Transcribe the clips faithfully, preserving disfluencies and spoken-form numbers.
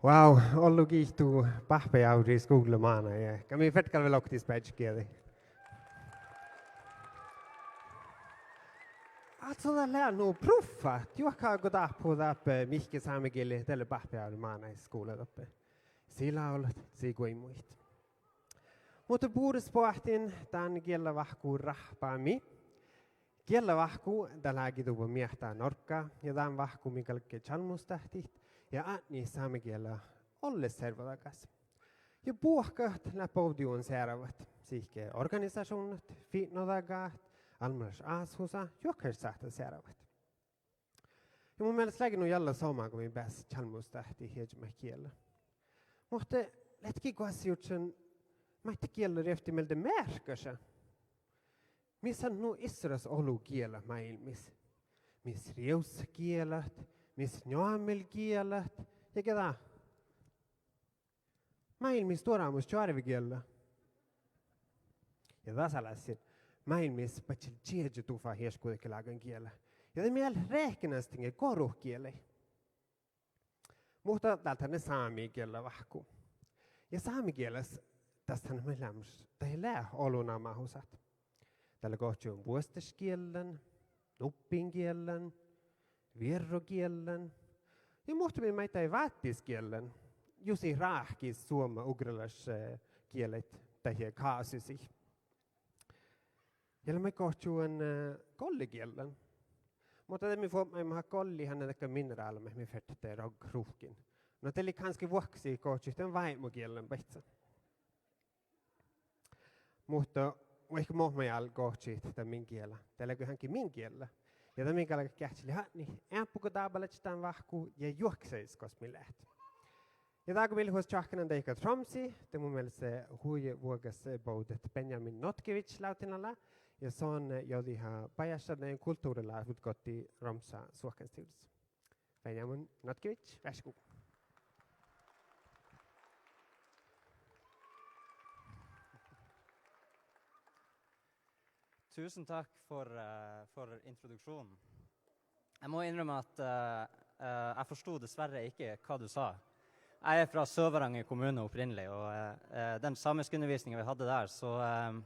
Wow, ollu giitu Báhpejávri skuvlla mánáide. Gal mii fertet vel oktii spiežžat giehtit. Áhčči dat lea nu pruffa, juohke go dáhpáhuvvá dáppe mihkke sámegiela, dat lea Báhpejávri mánáidskuvla dáppe. Sii lávlat, sii guimmut. Muhto bures boahtin dán giellavahku ráhpámi. Giellavahku dat lea áigi dubbo miehtá Norgga ja dán vahku mii galget čalmmustahttit ja atnit sámegiela olles servodagas. Ja buohkat leat bovdejuvvon searvat, sihke organisašuvnnat, fitnodagat, almmolaš ásahusat, juohke sáhttet searvat. Ja mu mielas leage nu jalla somá go mii beassat čalmmustahttit iežamet giella. Muhto leatgo goassege jurddašan, maiddái giella rievtti mielde mearkkaša? Mis han nu issoras olu gielat máilmmis? Mis rievssat gielat, mis njoamil gielat, ja ge dat máilmmis stuorámus čoarvegiella? Ja dasa lassin, máilmmis badjel čieža dufat iešguđetlágan giela. Ja de mii eat rehkenastenge goruhgielaid. Muhto dál lea sámi giellavahku. Ja sámegielas das han maid leamaš, dat lea olu namahusat. Dál lea gohčoduvvon vuosttaš giellain, nuppingiellain, vierrogiellan. Ja muhto mii maiddái váttisgiellan, jus it ráhkis suoma ugralaš, eh, gielaid dahje kásusiid. Ja lea maid gohčoduvvon, eh, gollegiellan. Muhto de mii fuobmáimet ahte gollit han dakkár minerála maid mii fertet rog-, ruhkin. No de lei gánske vuokkas gohčoduvvon váibmogiellan baicca. Muhto vaikko mo mii eat gohčodit dan min giela, de lea gal ain min giella. Ja de mii galgat geahččalit atnit eambbo go dábálaččat dán vahku ja juohkesagas gos mii leat. Ja dál go mii leat čoahkkanan dego Tromsii, de mu mielas lea hui vuogas, eh, bovdet Benjamin Notkević lávddinála. Ja son, eh, jođiha bajásšaddain kultuvralávdduid goddii Romssa suohkanstillus. Benjamin Notkević, vær så god. Tusen takk for, eh, for introduksjonen. Jeg må innrømme at, eh, eh, jeg forsto dessverre ikke hva du sa. Jeg er fra Sør-Varanger kommune opprinnelig, og, eh, eh, den samiske undervisningen vi hadde der, så, eh,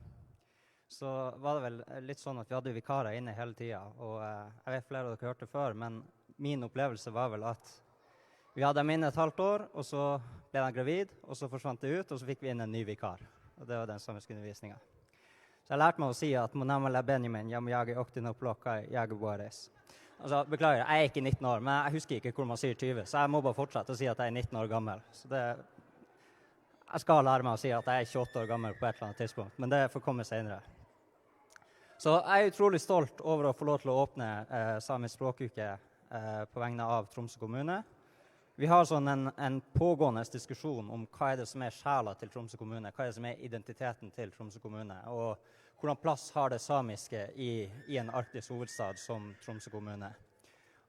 så var det vel litt sånn at vi hadde vikarer inne hele tiden, og, eh, jeg vet flere av dere hørte før, men min opplevelse var vel at vi hadde dem inne et halvt år, og så ble de gravid, og så forsvant det ut, og så fikk vi inn en ny vikar. Og det var den samiske undervisningen. Så jeg lærte meg å si at Munamala Benjamin, Yamuyagi Oktinoploka Yagubares. Altså, beklager, jeg er ikke nitten år, men jeg husker ikke hvor man sier tyve, så jeg må bare fortsette å si at jeg er nitten år gammel. Så det, jeg skal lære meg å si at jeg er tjueåtte år gammel på et eller annet tidspunkt, men det får komme senere. Så jeg er utrolig stolt over å få lov til å åpne, eh, Samisk språkuke, eh, på vegne av Tromsø kommune. Vi har sånn en, en pågående diskusjon om hva er det som er sjela til Tromsø kommune, hva er det som er identiteten til Tromsø kommune, og hvordan plass har det samiske i, i en arktisk hovedstad som Tromsø kommune.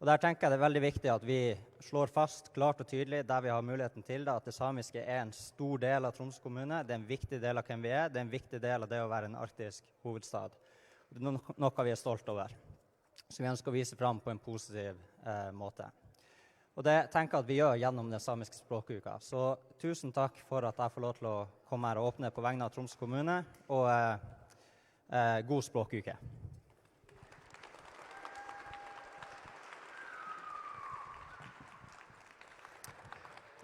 Og der tenker jeg det er veldig viktig at vi slår fast klart og tydelig, der vi har muligheten til det, at det samiske er en stor del av Tromsø kommune. Det er en viktig del av hvem vi er. Det er en viktig del av det å være en arktisk hovedstad. Det er no-, noe vi er stolt over. Som vi ønsker å vise fram på en positiv, eh, måte. Og det tenker jeg at vi gjør gjennom den samiske språkuka. Så tusen takk for at jeg får lov til å komme her og åpne på vegne av Tromsø kommune. Og, eh, eh, god språkuke.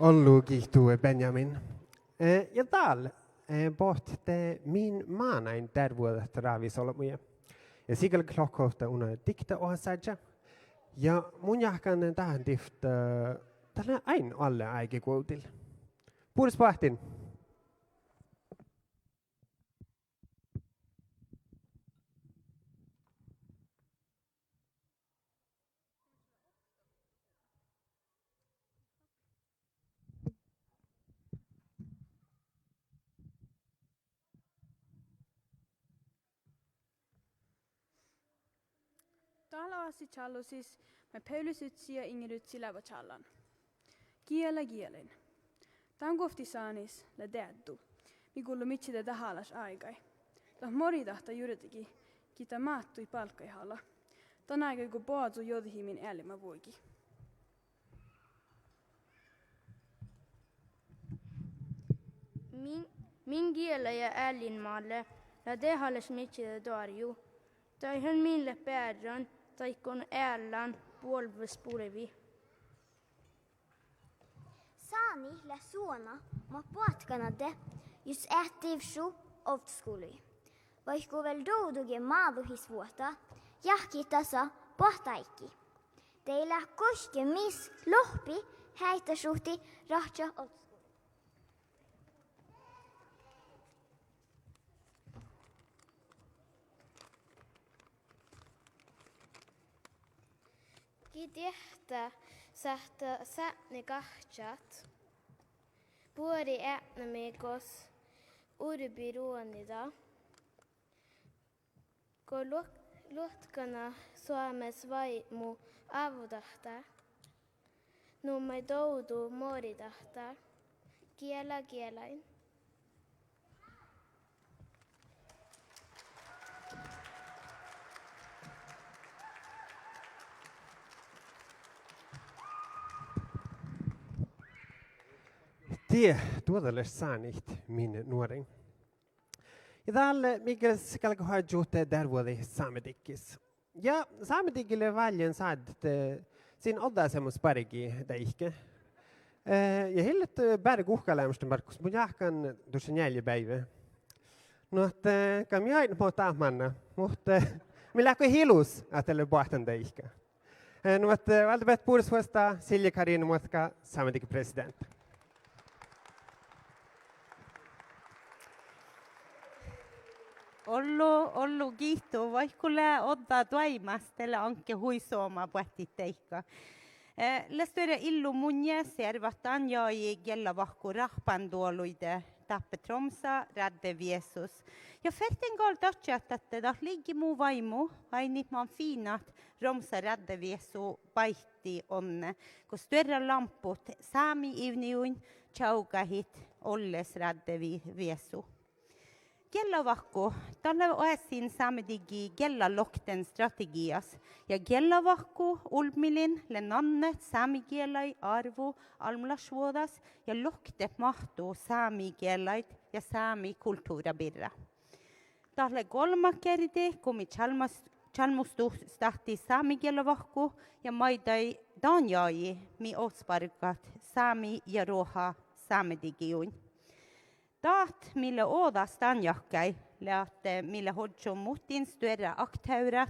Ollu giitu, Benjamin. Eh, ja dál, eh, bohtet de min mánáin dearvvuođat rávisolbmuide. Ja sii galget lohkat ovtta unna dikta oasáža. Ja mun jáhkán dáhán divtta, eh, dat lea ain oalle áigeguovdil. Bures boahtin. Dálvásii čállosis maid Peivvles Utsi ja Inger Utsi leaba čállan. Giela gielain. Dán guovtti sánis lea deaddu, mii gullo midjiide dahalaš áigái. Dat moriidahttá jurdagii, gitta máttui bálkkaid hala. Dan áigái go boazu jođihimin eallimavuogi. Min, min giela ja eallinmálá lea dehálaš midjiide doarjju. Daihan min leat bearran, daid go ealán buolvvas bulvi. Sáni lea suona mat boatkkanadde jus eat divššu ovddaskuvlui. Vaikko vel dovdoge máđuhis vuohta, jáhkit dasa boahtteáiggi. De lea goit mis lohpi heaitašuhtii Ráhkča ovddaskuvlui. Gii diehtá sáhttá sátni gahččat, buori eatnami gos urbi ruonida, go luot-, luotkana Soames váibmu ávvudahtá, nu maid dovdu moriidahtá, giela gielain. Die duođalaš sánit, min nuorain. Ja dál mii ges galgat oažžut dearvvuođi sámedikkis. Ja Sámediggi lea válljen sáddit, eh, sin ođđaseamos bargi deike. Eh, ja ii leat, eh, beare guhká leamaš dan barggus, mun jáhkán dušše njealje beaivvi. Nu ahte, eh, gal mii oaidnit mo dat manná, muhto, eh, mii leat go ilus ahte lea boahtán deike. Eh, nu ahte, eh, váldibehtet bures vuostá Silje Karine Muotka, Sámediggi presideanta. Ollu, ollu giitu, vaikko lea ođđa doaibmás, de lea aŋkke hui somá boahtit deike. Eh, lea stuorra illu munnje servat dan jagi gellavahku rahpándoaluide dáppe Tromssa ráđđeviesus. Ja ferten gal dadjat ahte dat liggii mu váimmu oaidnit man fiinnat Romssa ráđđeviesu báiti odne, go stuorra lámpot sámi ivdniguin čavgahit olles ráđđevi-, viesu. Gellavahku, dat lea oasin Sámediggi giellalokten strategiijas. Ja gellavahku olbmilin lea nannet sámegielaid árvu almmolašvuođas ja loktet máhttu sámegielaid ja sámi kultuvrra birra. Dat lea golbmat gerdi go mii čalmmus-, čalmmustuhttahit sámi gellavahku ja maiddái dan jagi mii ovttasbargat sámi ja ruohá Sámediggiin. Dat mii lea ođas dan jahkái lea ahte mii leat ožžon muhtin stuorra aktehuvvá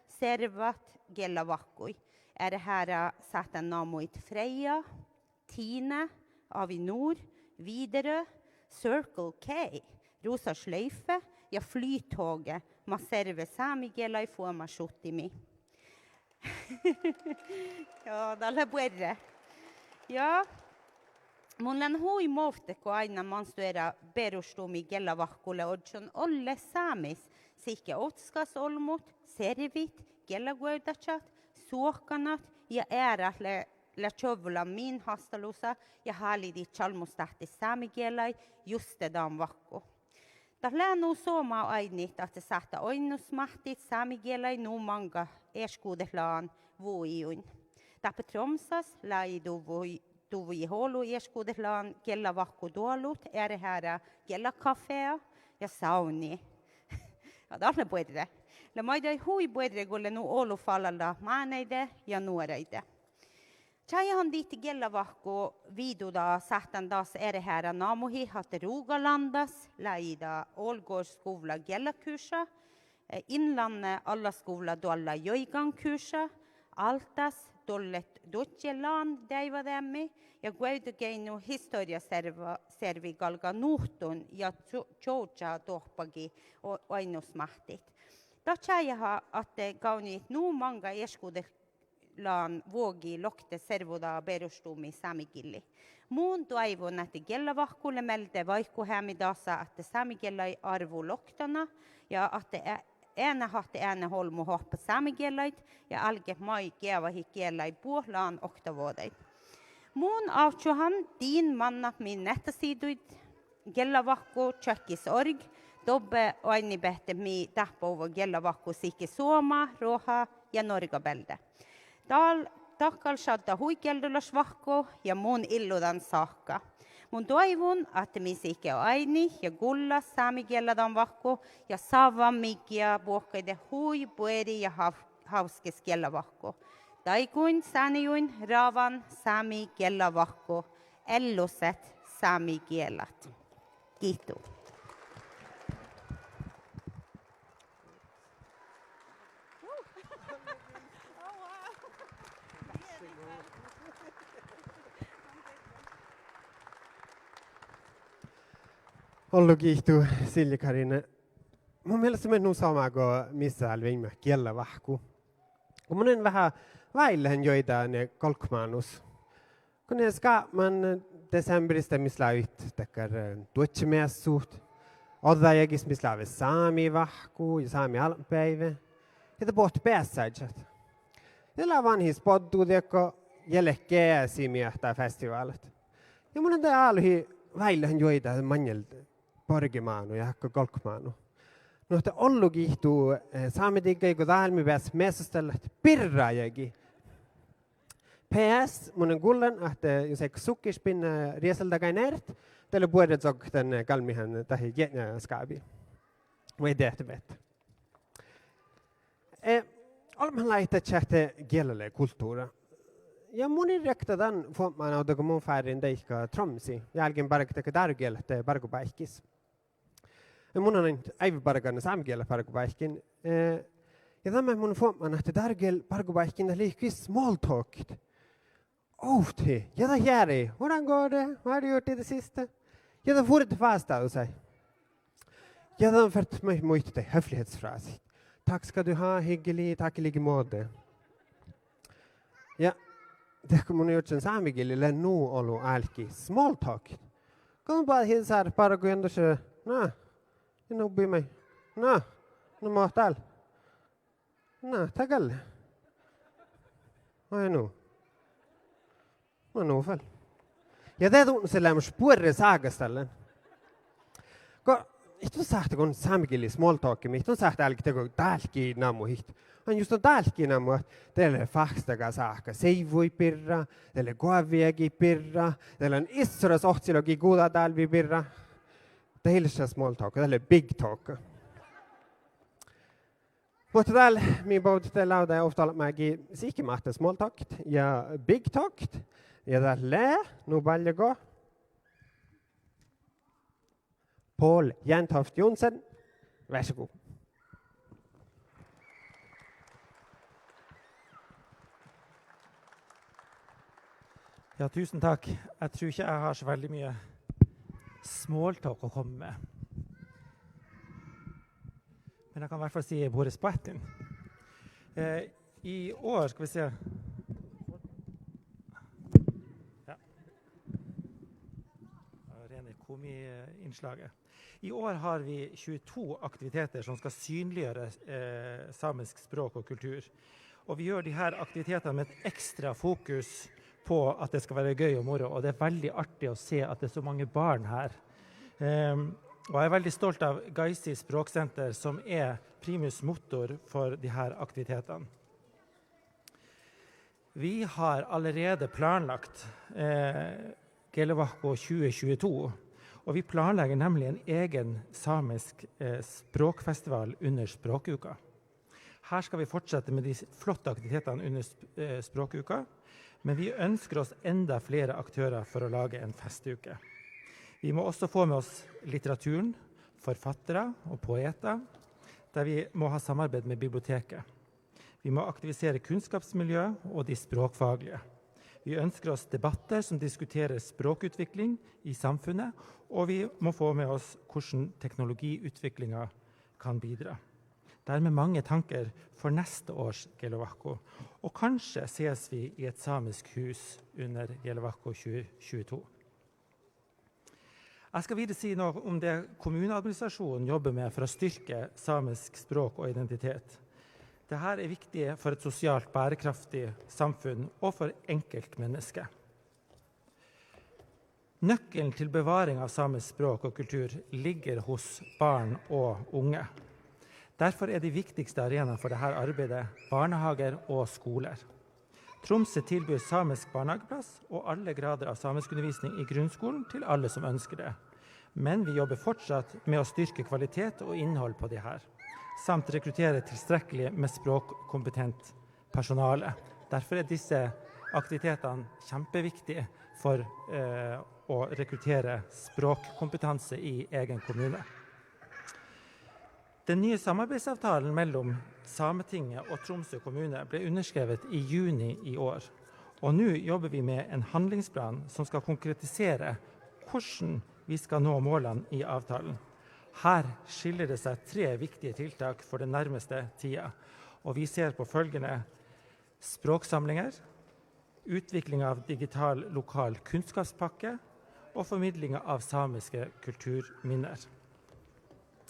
servat gellavahkui. Earret eará sáhttán namuhit Freia, Tine, Avinor, Widerøe, Circle K, Rosa Sløyfe ja Flytoget mat servet sámegielaid fuomášuhttimii. Ja dat lea buorre. Ja mun lean hui movtta go áidna man stuorra beroštumi gellavahku lea ožžon olles Sámis. Sihke ovttaskas olbmot, servit, giellaguovddážat, suohkanat ja earát lea, lea čuovvulan min hástalusa ja háliidit čalmmustahttit sámegielaid juste dan vahku. Dat lea nu somá oaidnit ahte sáhttá oainnusmáhttit sámegielaid nu maŋŋá iešguđetlágan vugiin. Dáppe Tromssas lei duvvo-, duvvojit olu iešguđetlágan giellavahku doalut, earret eará giellakafea ja sávni. Ja dat lea buorre. Lea maiddái hui buorre go lea nu olu fálaldat mánáide ja nuoraide. Čájehan dihte giellavahku viidoda sáhttán das earret eará namuhit ahte Rogalandas lei dat Ålgårdsskuvla giellakursa, eh, Innlandet allaskuvla doallá juoigankursa, Álttás doallet duodjelágan deaivadeami ja Guovdageainnu historjaserva-, servi galgá nuhtun ja čo-, čoža dohppagi o-, oainnusmáhttit. Dat čájeha ahte gávnnojit nu maŋŋá iešguđet- lágan vuogi lokte servodaga beroštumi sámegillii. Mun doaivvun ahte giellavahku lea mielde váikkuheami dasa ahte sámegielain árvu loktana ja ahte e-, eanet ahte eanet olbmot oahppat sámegielaid ja álget maid geavahit gielaid buot lágan oktavuođaid. Mun ávžžuhan din mannat min neahttasiidduid, giellavahku čuokkis org, Doppe oaidnibehtet mii dáhpáhuvvo giellavahku sihke Suoma, Ruođa ja Norgga bealde. Dál, dat gal šaddá hui gieldolaš vahku ja mun illudan sáhka. Mun doaivvun ahte mii sihke oaidnit ja gullat sámi giella dan vahku ja sávvan miggii buohkaide hui buori ja háv-, hávskes giellavahku. Daigun sániiguin rávan sámi giella vahku. Elluset sámi gielat. Giitu. Ollu giitu, Silje Karine. Mu mielas lea nu somá go mis dál viimmat giellavahku. Go mun lean veahá váillahan juoidá ne galgmánus. Go ne skábman desembris de mis lávejit dakkár, eh, duodjemeassut. Ođđajagis mis lávii sámi vahku ja sámi álbmotbeaivi. Ja de bohtet beassážat. Ja lea vanhis boddut diekko ja leat geasi miehtá festiválat. Ja mun lean de álvahit váillahan juoidá maŋŋel bargemánu ja ákko galgmánu. Nu ahte ollu giitu, eh, Sámediggai go dál mii beassat measastallat birra jagi. P S, mun lean gullan ahte jus áiggut sukkešpinna riesaldaga eret, de lea buorre coggat dan, eh, galmmihan dahje jietnjaskábi. Vai deahte beatte. Eh, olbmot láhkai ahte giella lea kultuvrra. Ja mun in riekta dan fuobmán ovdal go mun fárrejin deike Tromsii ja álgen bargat dakkár dárogielat bargobáikkis. Ja mun han ain áivi bargan sámegielat bargobáikkiin. Eh, ja dan mun fuobmán ahte dárogiel bargobáikkiin dat lei ges small talkit. Ovtta, ja dat jearai: Hvordan går det? Hva har du gjort i det siste? Ja dat furret vástádus. Ja dan fertet maid muittán høflighetsfrasit: Takk skal du ha, hyggelig, takk i like måte. Ja de go mun jurddašin sámegillii lea nu olu álkit small talkit. Go boađe sáret bargu ja dušše: Na, ja nu bui maid. Na, nu mo dál. Na, dat gal. Ai nu. Na nu fal. Ja de dutnos leamaš buorre ságastallán. Go it don sáhte go sámegillii small talkimii, it don sáhte álgit dego dálkki namuhit. Ain jus don dálkki namuhat, de lea fáhkkestaga sáhka seivvuid birra, de lea goavvi jagi birra, de lea issoras ohccilogi guđa dálvvi birra. Dat ii leat small talk, dat lea big talk. Muhto dál mii bovdet de lávdái ovtta albmági sihke máhte small talkit ja big talkit. Ja dat lea nu ballega Pål Jentoft Johnsen. Vær så god. Ja, tusen takk. Jeg tror ikke jeg har så veldig mye smalltalk å komme med. Men jeg kan i hvert fall si bordet på etten. Eh, i år, skal vi se. Ja. Det var rene komiinnslaget. I år har vi tjueto aktiviteter som skal synliggjøre, eh, samisk språk og kultur. Og vi gjør de her aktivitetene med et ekstra fokus på at det skal være gøy og moro, og det er veldig artig å se at det er så mange barn her. Ehm, og jeg er veldig stolt av Gaisi språksenter, som er primus motor for de her aktivitetene. Vi har allerede planlagt, eh, Gelevahko tjue tjueto, og vi planlegger nemlig en egen samisk, eh, språkfestival under språkuka. Her skal vi fortsette med de s-, flotte aktivitetene under sp-, eh, språkuka, men vi ønsker oss enda flere aktører for å lage en festuke. Vi må også få med oss litteraturen, forfattere og poeter, der vi må ha samarbeid med biblioteket. Vi må aktivisere kunnskapsmiljø og de språkfaglige. Vi ønsker oss debatter som diskuterer språkutvikling i samfunnet, og vi må få med oss hvordan teknologiutviklingen kan bidra. Dermed mange tanker for neste års Gelevahko, og kanskje ses vi i et samisk hus under Gelevahko tjue tjueto. Jeg skal videre si noe om det kommuneadministrasjonen jobber med for å styrke samisk språk og identitet. Det her er viktig for et sosialt bærekraftig samfunn og for enkeltmennesket. Nøkkelen til bevaring av samisk språk og kultur ligger hos barn og unge. Derfor er de viktigste arenaene for dette arbeidet barnehager og skoler. Tromsø tilbyr samisk barnehageplass og alle grader av samiskundervisning i grunnskolen til alle som ønsker det. Men vi jobber fortsatt med å styrke kvalitet og innhold på de her, samt rekruttere tilstrekkelig med språkkompetent personale. Derfor er disse aktivitetene kjempeviktige for, eh, å rekruttere språkkompetanse i egen kommune. Den nye samarbeidsavtalen mellom Sametinget og Tromsø kommune ble underskrevet i juni i år, og nå jobber vi med en handlingsplan som skal konkretisere hvordan vi skal nå målene i avtalen. Her skiller det seg tre viktige tiltak for den nærmeste tida, og vi ser på følgende: språksamlinger, utvikling av digital lokal kunnskapspakke og formidling av samiske kulturminner.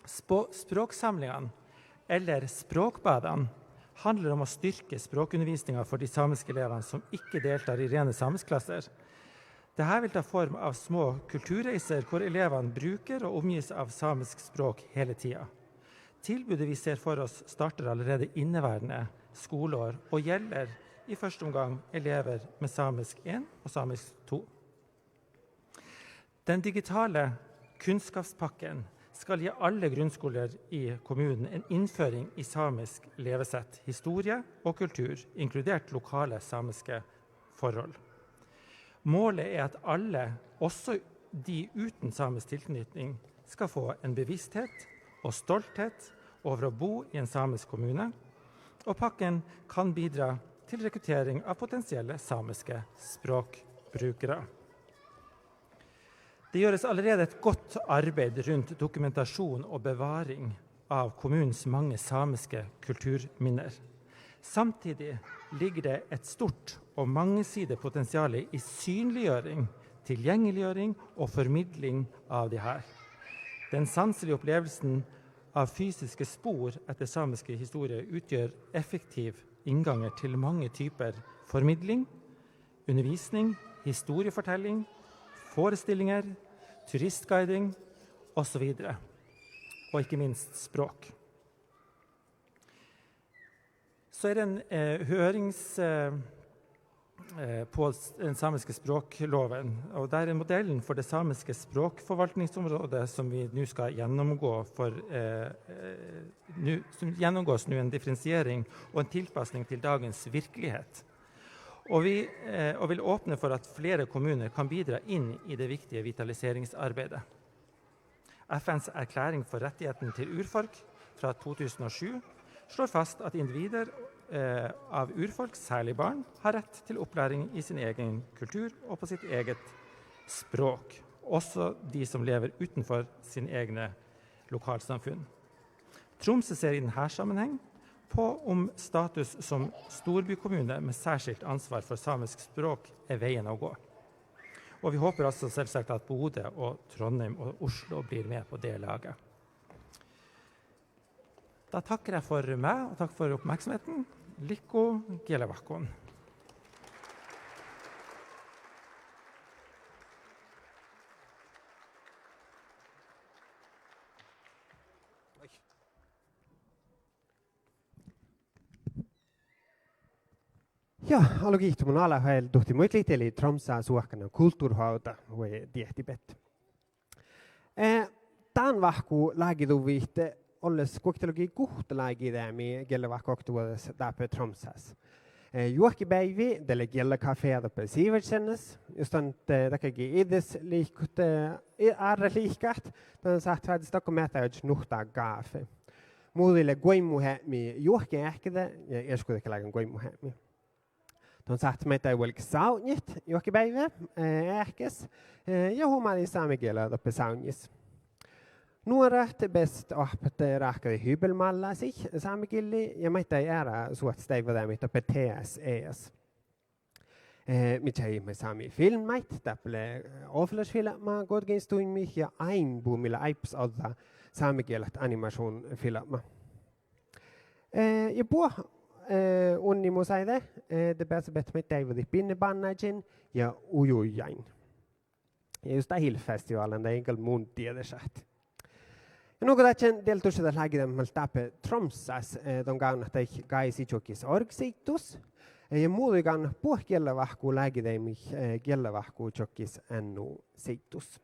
Spå-, språksamlingene, eller språkbadene, handler om å styrke språkundervisningen for de samiske elevene som ikke deltar i rene samisklasser. Det her vil ta form av små kulturreiser hvor elevene bruker og omgis av samisk språk hele tiden. Tilbudet vi ser for oss, starter allerede inneværende skoleår og gjelder i første omgang elever med samisk en og samisk to. Den digitale kunnskapspakken skal gi alle grunnskoler i kommunen en innføring i samisk levesett, historie og kultur, inkludert lokale samiske forhold. Målet er at alle, også de uten samisk tilknytning, skal få en bevissthet og stolthet over å bo i en samisk kommune, og pakken kan bidra til rekruttering av potensielle samiske språkbrukere. Det gjøres allerede et godt arbeid rundt dokumentasjon og bevaring av kommunens mange samiske kulturminner. Samtidig ligger det et stort og mangesidig potensiale i synliggjøring, tilgjengeliggjøring og formidling av de her. Den sanselige opplevelsen av fysiske spor etter samiske historier utgjør effektiv innganger til mange typer formidling, undervisning, historiefortelling, forestillinger, turistguiding og så videre. Og ikke minst språk. Så er det en, eh, hørings-, eh, eh, på s-, den samiske språkloven, og der er modellen for det samiske språkforvaltningsområdet som vi nå skal gjennomgå for, eh, eh, nå, som gjennomgås nå en differensiering og en tilpasning til dagens virkelighet. Og vi, eh, og vil åpne for at flere kommuner kan bidra inn i det viktige vitaliseringsarbeidet. F N's erklæring for rettigheten til urfolk fra to tusen og sju slår fast at individer, eh, av urfolk, særlig barn, har rett til opplæring i sin egen kultur og på sitt eget språk, også de som lever utenfor sin egne lokalsamfunn. Tromsø ser i denne sammenheng på om status som storbykommune med særskilt ansvar for samisk språk er veien å gå. Og vi håper altså selvsagt at Bodø og Trondheim og Oslo blir med på det laget. Da takker jeg for meg, og takk for oppmerksomheten. Likko gielevahkkohun. Ja, álo giitu. Mun ala vel duhte muitit, eli Tromssa suohkana kultuvrhoađa vai diehtibehtet. Eh, dán vahku lágiduvvojit olles guoktelogiguhtta lágideami giellavahku oktavuođas dáppe Tromssas. Eh, juohke beaivvi de lea giellakafé doppe Sivertsenas, jus dan, eh, dakkár iđes lihkot, eh, i-, árrat lihkat, dan sáhtát fárrejus dakko mehtá nuhttaa gáfe. Muđui lea guoimmuheapmi juohke eahkeda ja iešguđetlágan guoimmuheapmi. Don sáhtát maiddái vuolgit sávdnjit juohke beaivve, eh, eahkes, eh, ja humadit sámegiela doppe sávdnjis. Nuorat besset oahppat, eh, ráhkadit hybelmállásiid sámegillii ja maiddái eará suohtas deaivvadeamit doppe T S E-s. Eh, mii čájehit maid sámi filmmaid, dáppe lea, eh, ovflálaš filbma, Guovdageainnu stuimmiid ja Áimbu, mii lea áibbas ođđa sámegielat animašuvdnafilbma. Eh, ja buot, eh, Unni musáide, eh, de beasabehtet maid deaivvadit Binnebánnážin ja Ujujjain. Ja jus dat Hil-festivállan, dat in gal mun dieđe šat. Ja nu go dadjen dieid dušše dat lágideami mii dáppe Tromssas, eh, don gávdnat daid gáisi čuokkis orgasiiddus, eh, ja muđui gávdnat buot giellavahku lágideami, eh, giellavahku čuokkis N O-siiddus.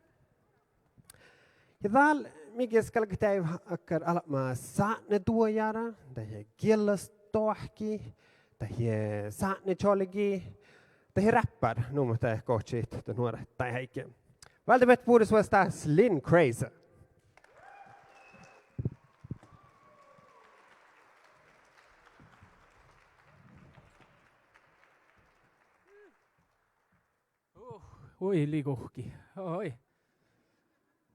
Ja dál mii ges galgat deaivvat dakkár albma sátneduojára, dahje giellastoahki, dahje sátnečolgi, dahje ráppár, nu mo dat gohčodit dat nuorat daid áiggi. Váldibehtet bures vuosttagas Lynn Craze. Uh, hui lei guhkki. Oi.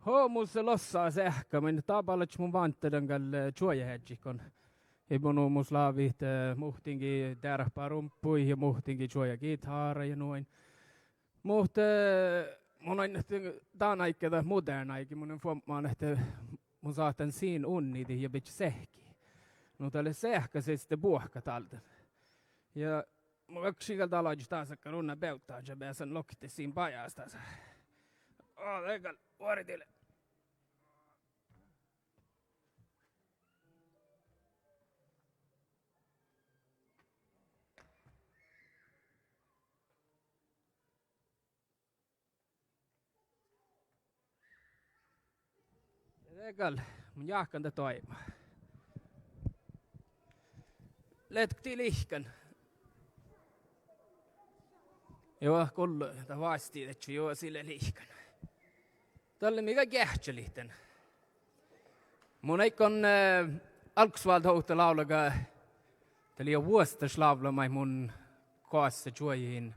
Ho, mus lea lossa seahka, main dábálaččat mun vánddán gal, eh, čuojaheaddjit go. Ja mun, mus lávii, eh, muhtingi dearpárumppuid ja muhtingi čuojagitára ja nu ain. Muhto, eh, mun ain ahte dán áigge dat moderna áigi, mun fuomášan ahte mun sáhtán sin unnidit ja bidjat seahka. Nu dat lea seahka siste buohkat dálden. Ja mun oktii gal dalažit dás dakkár unna beavddáža beasan lokte sin bajástása. Ó, de gal vuordile. Ja de gal, mun jáhkán dat doaibmá. Leat dii lihkkan? Juo, gullo, dat vástidedje, juo, sii lea lihkkan. Dalle mii gal geahččalit dan. Mun áiggun, eh, álggos váldit ovtta lávlaga, dat lei jo vuosttaš lávla maid mun goassege čuojahit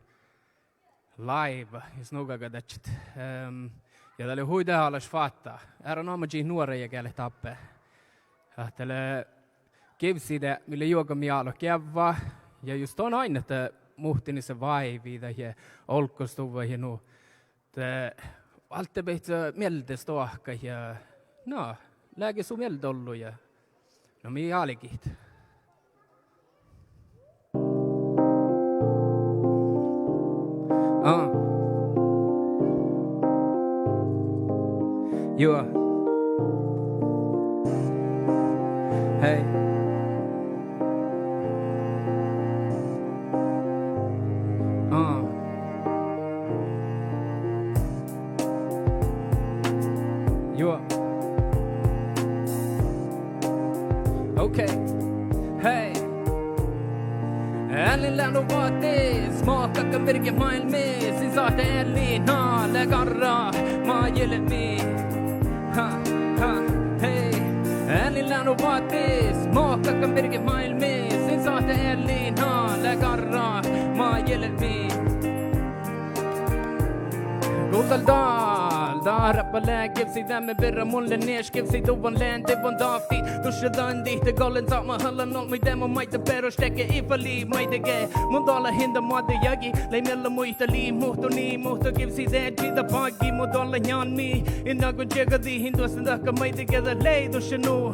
live, jus nugo dadjat. Ehm, ja dat lei hui dehálaš fátta. Eará namuhii nuoraide geat leat dáppe. Ahte lea givsideami lea juoga mii álo geavva. Ja jus don ain ahte muhtinis váivi dahje olggostuvvá ja nu. De válddebehtet mielde stoahkat ja, na, leage su mielde ollu ja, na, mii álgit. Ah. Juo. Hei. Ah. Juo. Okei. Hei. Eallin lea nu váttis, mo galggan birget máilmmis, in sáhte eallit ná lea garra mat jilbmi. Ha, ha, hei. Eallin lea nu váttis, mo galggan birget máilmmis, in sáhte eallit ná lea garra mat jilbmi. Guđal dál, dál ráppa lea givsideami birra, mun lean ieš givsiduvvon, lean divvon dávtti. Dušše dan dihte gollen sápmahallan olbmuide, mun maid beroštekke ifalii maidege. Mun dala hinda moadde jagi, lei miella muitalit muhtumin, muhto givsideaddji dat bággi mu doallat njálmmi. In áiggun čiegadit in duostan dahkat maidege dat lei dušše nu.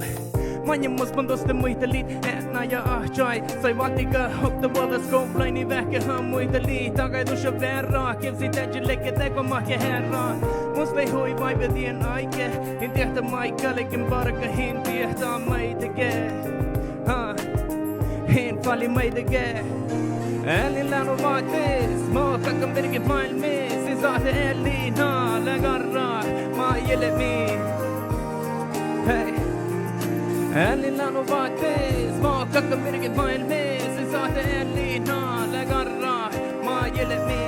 Maŋŋel mus mun duostan muitalit eatnama ja áhččai. Sai válddit okta vuođas skuvllain, veahkehan muitalit dagai dušše vearrát. Givsideaddji ledje dego mahkáhearrá. Mus lei hui váivi dien áigge, in diehtá maid galgen bargat, in diehtá maidege. Ha, in fali maidege. Eallin lea nu váttis, mo galggan birget máilmmis, in sáhte eallit ná lea garra mat jilbmi. Hei. Eallin lea nu váttis, mo galggan birget máilmmis, in sáhte eallit ná lea garra mat jilbmi.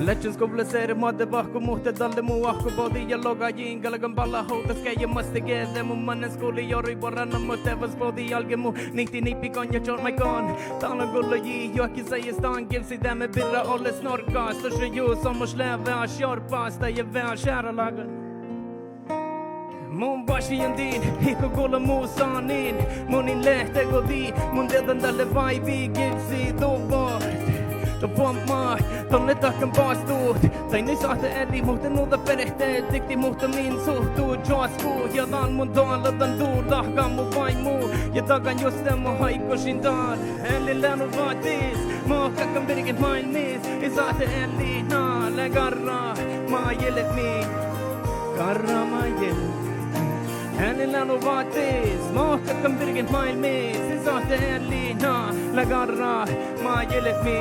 Ledjen skuvllas eret moadde vahku, muhto dalle mu vahku bođii ja logai in galgan ballát ovdal geaid ja maid dego de mu mannen skuvlii orui buorre, na mo devvas bođii álgen mu nihtti nihppi goin ja čormmaid goin. Dál gullo jii juohke sajis dan givsideami birra olles Norggas, dušše jus olmmoš lea veaš jorbas dahje veaš earálágan. Mun vášiin din, it go gullo mu sanin, mun in leat dego dii, mun dieđán dat lea váivi givsiduvvot. Fuomáš, don lea dakkan bastut. Dain sáhttá eallit, muhto nu dat fertet diktit, muhto min suhttu čoasku. Ja dan mun doallan dan du lahkan mu váimmu. Ja dagan juste mo háiggošin dál. Eallit lea nu váttis, mo galggan birget máilmmis. In sáhte eallit, na lea garra, mat jilbmi. Garra mat jilbmi. Eallit lea nu váttis, mo galggan birget máilmmis. In sáhte eallit, na lea garra, mat jilbmi.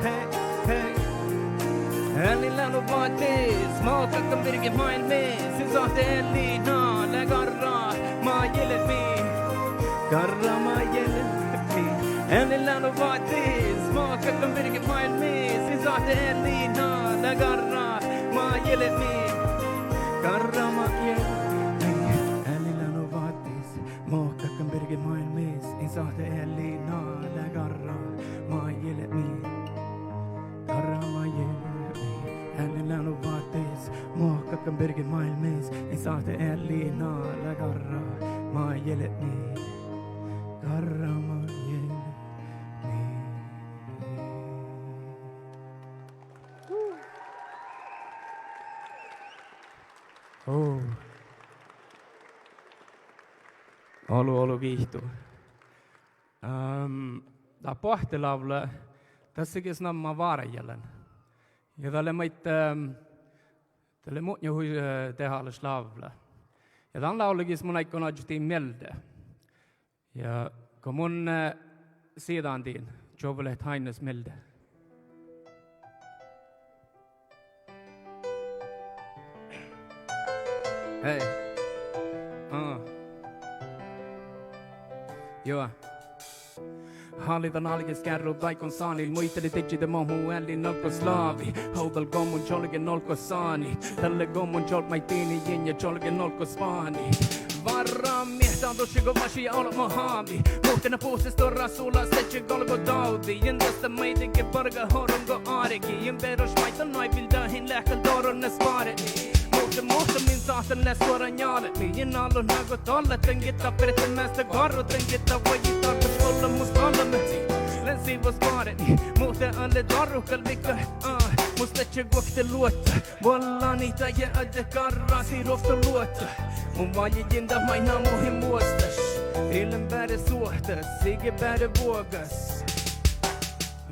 Hei, hei. Eallit lea nu váttis, mo galggan birget máilmmis. In sáhte eallit, na lea garra, mat jilbmi. Garra mat jilbmi. Eallit lea nu váttis, mo galggan birget máilmmis. In sáhte eallit, na lea garra, mat jilbmi. Garra mat jilbmi. Eallit lea nu váttis, mo galggan birget máilmmis. In sáhte eallit, na lea garra, mat jilbmi. Garra mat jilbmi. Eallit lea nu váttis, mo galggan birget máilmmis. In sáhte eallit, na lea garra, mat jilbmi. Garra mat jilbmi. Ó. Olu, olu giitu. Ehm, dat boahtte lávlla, dat lea ges namma Várjalan. Ja dat lea maid, ehm, dat lea mutnje hui, eh, dehálaš lávlla. Ja dan lávlagiis mun áiggun oažžut mielde. Ja go mun, eh, siđan din, čuovvu leat áinnas mielde. Hei. Á. Juo. Háliidan álgis gearrut áiggun sániid, muitalii didjiide mo mu eallin olggos lávii. Ovdal go mun čolgen olggos sániid, dalle go mun čolbmái diini jin ja čolgen olggos bániid. Várra miehtá dušše go vašii olbmo hávi. Muhtin buhte stuorra sulas didjiide golgo dávdi. In duostan maidege bargat orun go árgii. In beroš maid don oaivvildahin leat gal doronnes bárdni. Muhto, muhto min sáhtán leat stuorra njálbmi. In álo nagot doallat dan gitta ferte measta garru dan gitta vuoji dárggus gollan mus doallamehii. Lean sivvas bárdni. Muhto ale dárruhkal vikka, á, mus ledje guokte luotta. Vuollanit dahje addit garra sii ruoktot luotta. Mun vájejin dat maid namuhin vuosttaš. Ii lean beare suohtas, iige beare vuogas.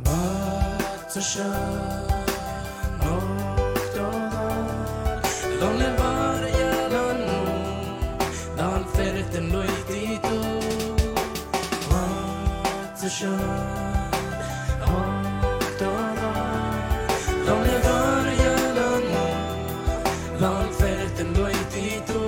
Vátsašan okto dál, don lea Várjalan mu, dál ferten luoidit du. Vátsašan okto dál, don lea Várjalan mu, dál ferten luoidit du.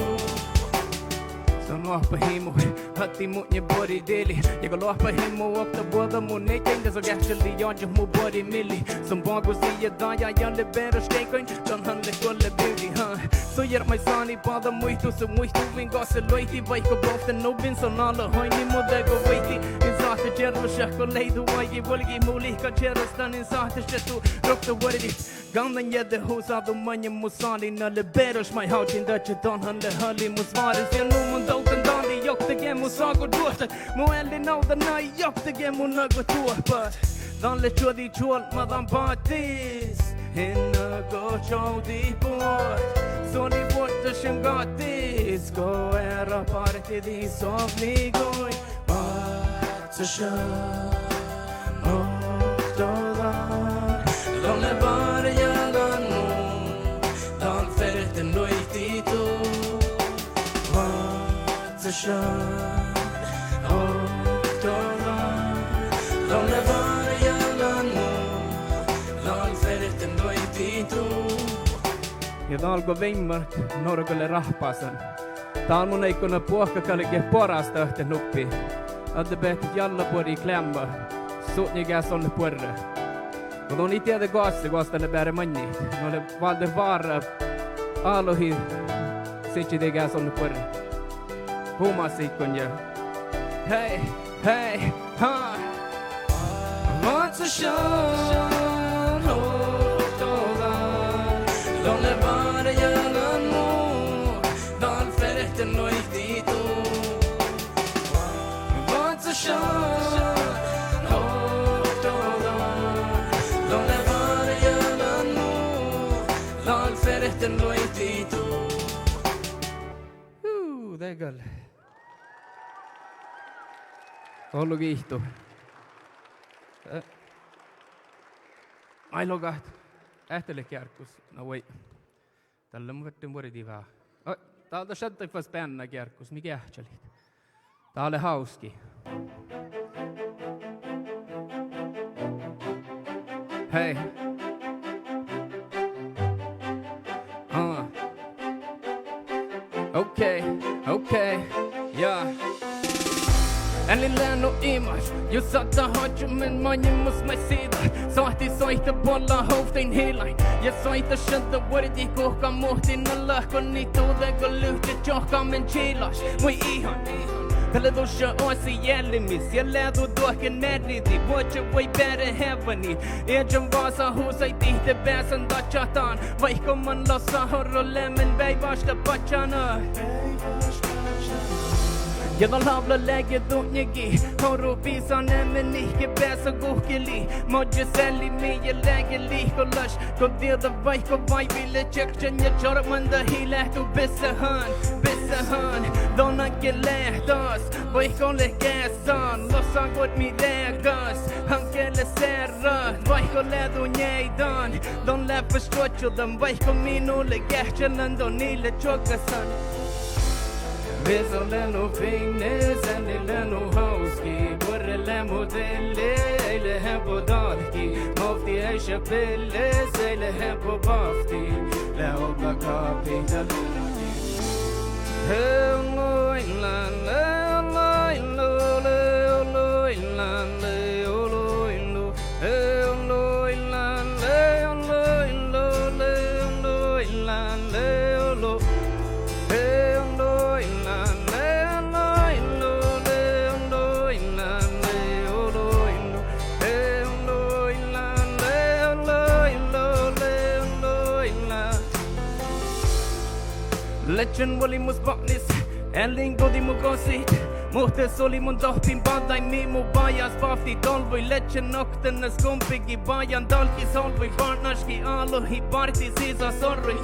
Son oahpahii mu, attii mutnje buori dili. Ja go loahpahii mu okta vuođa mu nieiddain, de son geahččalii oažžut mu buori milli. Son bagus ii ja dajá ja lea beroš geaiguin, don han lea guolle bivdi, ha. Son jearmai sáni báđa muittu, son muittuviin goassege luoidit, vaikko bovtten nubbi son álo oaidni mu dego vuoidit. In sáhte čierru šat go leidu váigi vuolgit mu lihka čierastan, in sáhte šat du ruoktot vuordit. Gánnan jeđđe husa du maŋŋel mu sáni, na lea beroš maid hávžžin dadjat don han lea halimus váris. Ja nu mun dovddan dán dii oktage mu ságo duohtat, mu eallin ovdal nai oktage mu nagot duohpat. Dán lea čuođi čuolbma dán báttis, in nago čoavdit buot. Son lei vuoššan gáttis go eará bártidii soavlii guin. Vátsašan okto dál, don lea Várjalan mu, dál ferten luoidit du. Vátsašan okto dál, don lea Várjalan mu, dál ferten luoidit du. Ja dál go Veimmárk, Norgga lea rahpasan, dál mun áiggun buohkat galget boarásttehtet nubbi. Addebehtet jallabuori kleamma, sutnje geasonnet buorre. Go don ii dieđe goassege goas dan lea beare maŋŋit, no lea váldet várra álohii sidjidii geasonnet buorre. Humasii go ja. Hei, hei, ha. Vátsašan okto dál, don lea Várjalan mu, dál ferten luoidit du. Vátsašan okto dál, Jú, de gal. Ollu giitu. Eh, maid logat. Eanet leat gearggus. No vuoi. Dalle mun ferten vuordit veahá. Oi, dál dat šattai fas beanna gearggus, mii geahččalit. Dál lea hávski. Hei. Aa. Okei, okei, jaa. Eallin lea nu imaš, jus sáhttá oaččut min maŋimuš maid siđat. Sáhttit soaittá buolla ovttain hilain ja soaittá šadda vuordit guhká muhtin, na lahkoniid duđe go livččet čohkkámin čilaš. Mui ihan, dalle dušše oassi jeallimis ja lea du duohken mearridit, vuodjit vuoi beare heavvaniid. Iežan vása husaid dihte beasan dadjat dan, vaikko man lossa orro leamen veaiváš lea badján. Ja dat lávlla leage dutnjegi, orru bisan eamen ihkke beasa guhkkelii. Možža seallimii ja leage lihkolaš, go dieđán vaikko váivi lea čekčan ja čarmman dat ii leat du bissehan, bissehan. Don agge leat das, vaikko leat geassan, lossa guot mii reagas, han gele searrat, vaikko lea du njeaidan. Don leat fas čuoččudan, vaikko mii nu lea geahččalan, don ii leat čuoggasa. Vesa lea nu fiinnis, eallin lea nu hávski, buorre lea mu dilli, eai leat heapo dálki, mávtti ii šat billis, eai leat heapo bávtti, lea ovdal kápit dat. Ledjen vuolgimos báhcis, eallin guđii mu gossit, muhto sus lei mun dohppin baddái mii mu bajás bávtti dolvui. Ledjen oktanas gumpigi baján dálkis olvui, bártnáškii álohii bárttii sisa sorrui.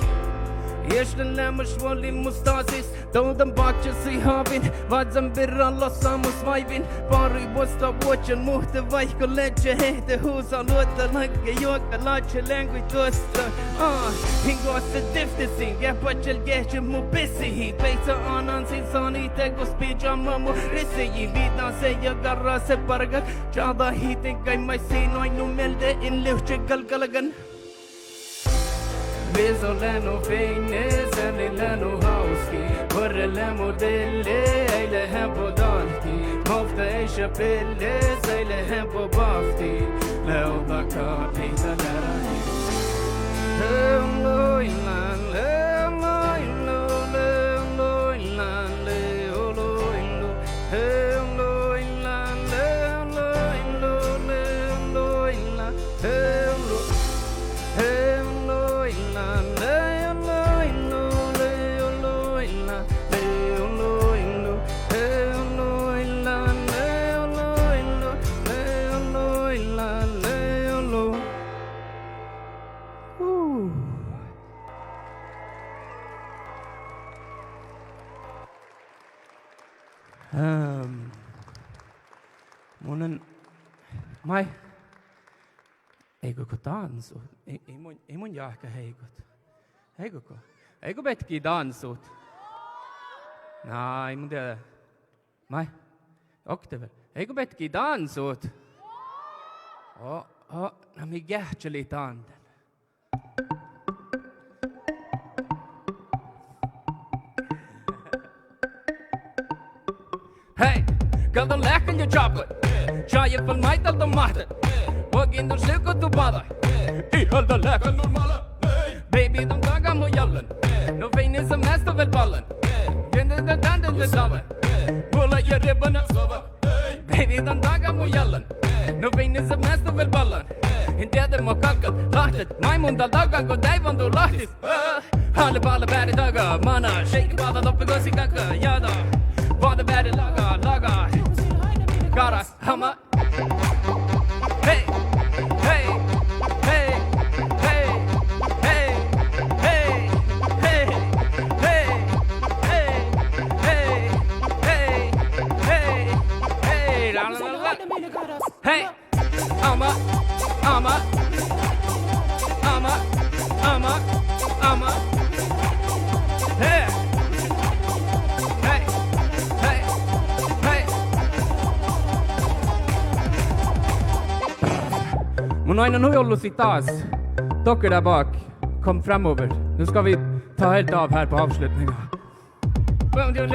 Ieš lea leamaš vuolgimos dasis, dovddan badjá sii hávin, vázzán birra lossa mus váivin. Bárui vuostá vuodján, muhto vaikko ledje ehte husa luotta lagge juoga ladje leanguid duostta. Aa, in goasse divttesiin, geat badjel geahččat mu bissihii, beicca anan sin sanit dego spidžama mu rissejii, viđa seja garraset bargat, čađahii deggaid maid sii nu ain nu mielde in livčče gal galgan. Vesa lea nu fiinnis, eallin lea nu hávski, buorre lea mu dilli, eai leat heapo dálki, mávtti ii šat billis, eai leat heapo bávtti, lea ovdal kápit dat leat. Ehm, mun lean, maid, eai go, go dánsut, eai, eai mun, eai mun jáhkán eai go, eai go, eai go beatge dánsut. Na, eai mun dieđe. Maid, okta vel. Eai go beatge dánsut. O, o, na mii geahččalit dándan. Hei, gal don leahkkan ja čápkui. Čájefal maid dal don máhtán. Vuogi don šivkut du báđái. Ii vel dat leahkkan normála. Baby don daga mu jallan. Nu fiinnis measta vel ballan. Jende dan dan dan dan dan. Vuola ja ribbana. Baby don daga mu jallan. Nu fiinnis measta vel ballan. In dieđe mo galggan láhttet. Maid mun dal dagan go deaivvan du láhttis. Hále bála beare daga, mana, šeikki bála doppe gosi gagga, jada. Bála beare laga, laga. Gára, hama. Hei, hei, hei, hei, hei, hei. Nå, innan hui ollu sitt das, dere der bak, kom fremover. Nå skal vi ta helt av her på avslutninga.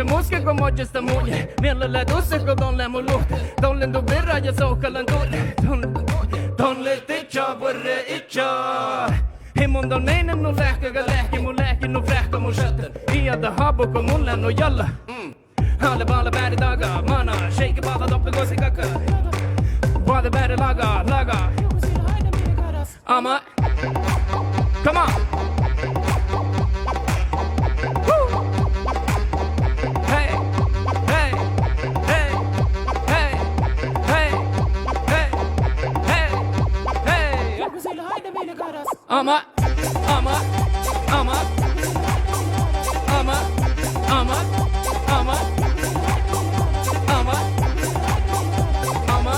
Muske go moddjesta munnje, miella lea dusse go don lea mu luhtte. Don lean du birra ja sohkalan dulle. Don, don lea dičča, vuorre ičča. Hei mun don meinen nu leahka, ga leahki, mu leahki nu freahka mu šattan. Iida hábu go mun lean nu jalla. Mm. Hále bále bári daga, mana, šeike bála doppe goasi gakka. Boađe báre laga, laga. Ama. Come on. Woo. Hei, hei, hei, hei. Ama. Ama, ama, ama, ama, ama, ama, ama.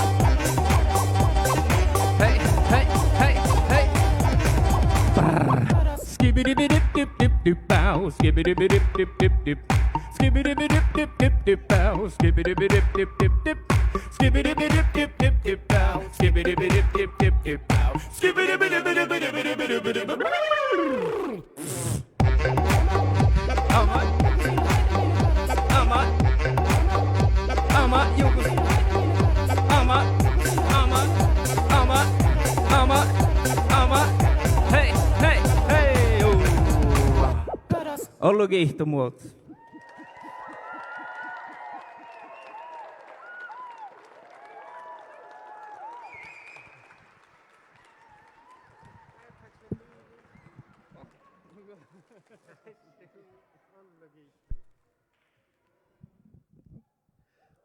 Hei, hei, hei, hei. Brr. Skibbidi-bidi-dip-dip-dip-dip-bow, skibbidi-bidi-dip-dip-dip-dip. Skibbidi-bidi-dip-dip-dip-dip-bow, skibbidi-bidi-dip-dip-dip-dip. Skibbidi-bidi-dip-dip-dip-dip-bow, skibbidi-bidi-dip-dip-dip-dip-bow, skibbidi-bidi-bidi-bidi-bidi-bidi-bidi-bidi. Ama, ama, ama, Jukus. Ama, ama, ama, ama, ama. Hei, hei, hei, ú. Ollu giitu, muohut.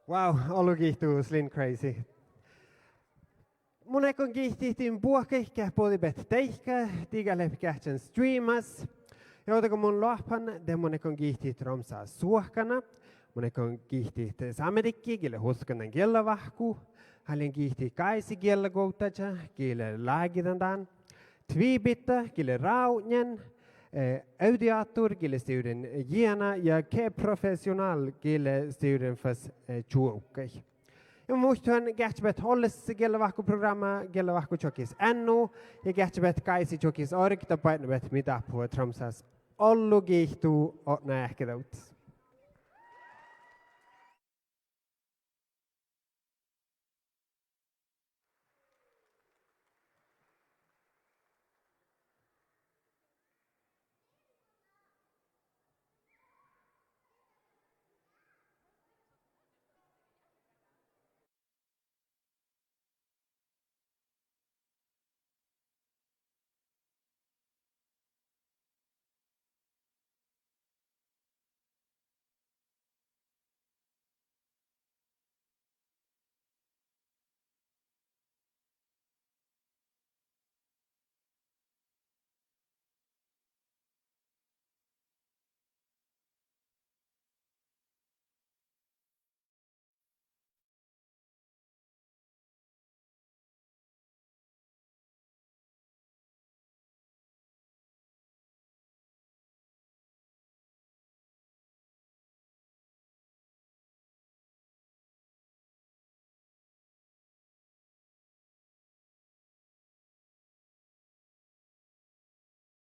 Wow, ollu giitu, Slim Crazy. Mun áiggun giitit din buohkaid geat bođii beattá deike, diget leat geahččan streamas. Ja ovdal go mun loahpahan, de mun áiggun giitit Romssa suohkana. Mun áiggun giitit sámedikki gii lea huskan dan giellavahku. Háliidan giitit gáisi giellaguovddáža gii lea lágidan dan. Tvibiidda gii lea rávdnjan. Eh, audiátor gii lea stivren jiena ja keprofessionál gii lea stivren fas, eh, čuovggaid. Ja muittán geahččabehtet olles giellavahku prográmma, giellavahku čuokkis N O, ja geahččabehtet gáisi čuokkis org, dat báidnabehtet mii dáhpáhuvvá Tromssas. Ollu giitu, odne eahkedovddas.